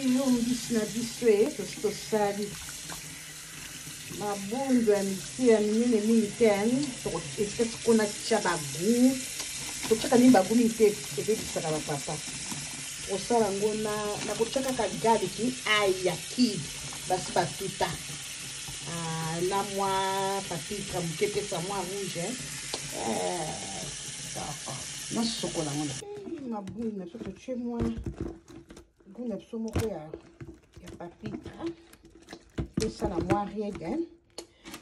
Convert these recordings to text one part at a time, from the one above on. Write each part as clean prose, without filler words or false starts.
Iyo mbisi na biso e tosi tosali mabundu ya mike ya minene mingi te esika sikoyo natya bagu kotyaka mingi bagu mingi te ebebisaka bapapa kosala yango nakotya kaka galiki aya kibe basi batuta ah, na mwa papitre moke epesa mwa rouge eh, kitoko nasokola yango mabundu na biso totye mwa gout na biso moko ya, ya papitre esala mwa rede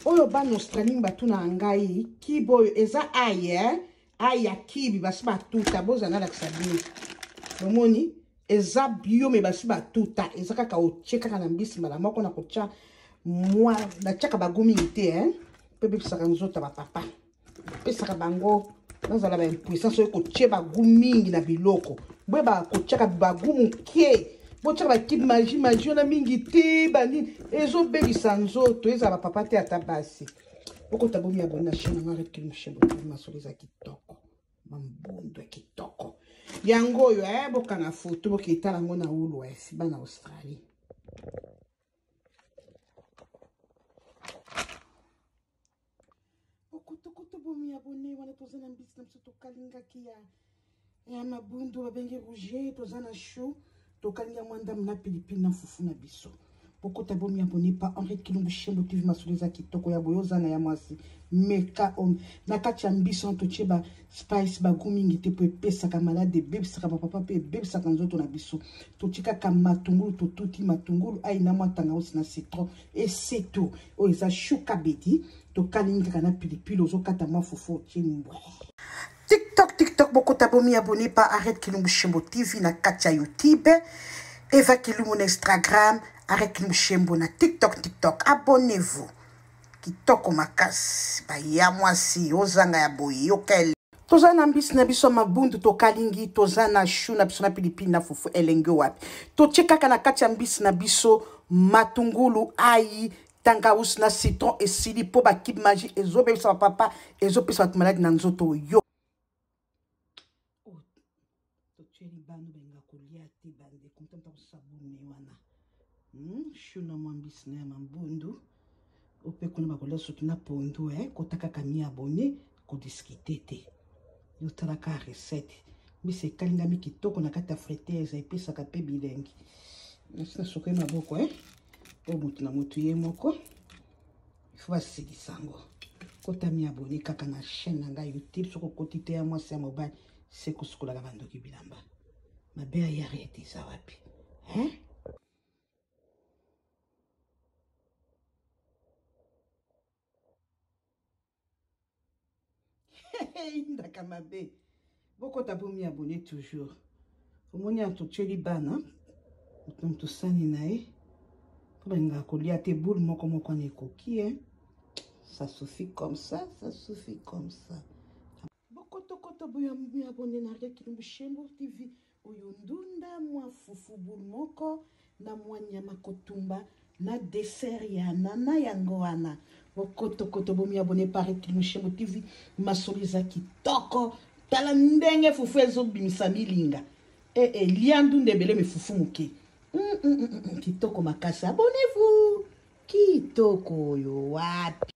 oyo bana australie batuna ngai kibe oyo eza aye eh? aye ya kibi basi batuta bozala nalakisa bino bomoni eza bio me basi batuta eza kaka otie kaka na mbisi mbala moko na kotya mwa natiaka bagu mingi te eh? mpe ebebisaka nzoto ya bapapa pesaka bango bazala ba impuissance oyo kotie bagu mingi na biloko boyebaka kotiaka bagu moke botiaka bakipe magie magie wana mingi te banini ezobebisa nzoto ezala bapapa te ata basi bokota bomi abone na chaine nanga red kilum chaine botobi masolo eza kitoko mambondo ya kitoko yango oyo eh, bokanga foto boketala yango na Woolworths bana Australie Okotokoto bomi abone wana toza na mbisi na biso tokalingaki ya ya mabundu babengi rouge toza na chou tokalinga mwa ndambo na pilipili na fufu na biso bokota bomi abone pa Henri Kilumbu Shembo TV masolo eza kitoko ya boye ozanga ya mwasi meka on na kati ya mbisi wana totie ba spice bagu mingi te mpo epesaka malade ebebisaka bapapa mpe ebebisaka nzoto na biso totie kaka matungulu totuti matungulu ai na mwa tangawisi na citron et c'est tout oyo eza chou kabedi tokalingi kaka na pilipili ozokata mwa fufu otie mbwe tiktok tiktok bokota bomi abonné pa arrête kilumbu shembo tv na kati ya youtube eva kilumbu na instagram arrête kilumbu shembo na tiktok tiktok abonnez-vous kitoko makasi baya mwasi ozanga ya boye yoka toza na mbisi na biso mabundu tokalingi toza na shu na biso na pilipili na fufu elenge wapi totie kaka na kati ya mbisi na biso matungulu ayi tangawusi na citron esili mpo bakibe magie ezobebisa bapapa ezopesa bato maladi na nzoto yo oh, totyeli bano balinga kolia te bandeko moto kosabone wana hmm, shu na mwa mbisi na ya mabundu ope kuna bakolia soki na pondu eh, kota kaka mi abonne kodiskite te yo talaka recette mbisi ekalingami kitoko na kati ya friteuse epesaka mpe bilengi nasi nasokoli maboko eh oyo motu na motu ye moko ifo basilisa yango kota mi abonne kaka na chaîne na ngai youtube soki okoti te ya mwasi ya mobali se kosukolaka bandoki bilamba mabe ya yare ete eza wapi hein? Ndaka mabe. Bokota bomi abonné toujours. Omoni ya totyeli bana moto moto sani na ye mpo balingaka kolia te boule moko moko wana ekoki eh. Ça suffit comme ça, ça suffit comme ça. Bokotokoto boya abonné na Ariel Kilumbu Shembo TV. Oyo ndunda mwa fufu boule moko na mwa nyama kotumba na dessert ya nana yango wana bokotokoto bomi abone par Kilumushembo TV masolo eza kitoko tala ndenge fufu ezobimisa milinga e e lia ndunda ebele me fufu moke mm, mm, mm, mm, kitoko makasi abonnez-vous kitoko oyo wapi.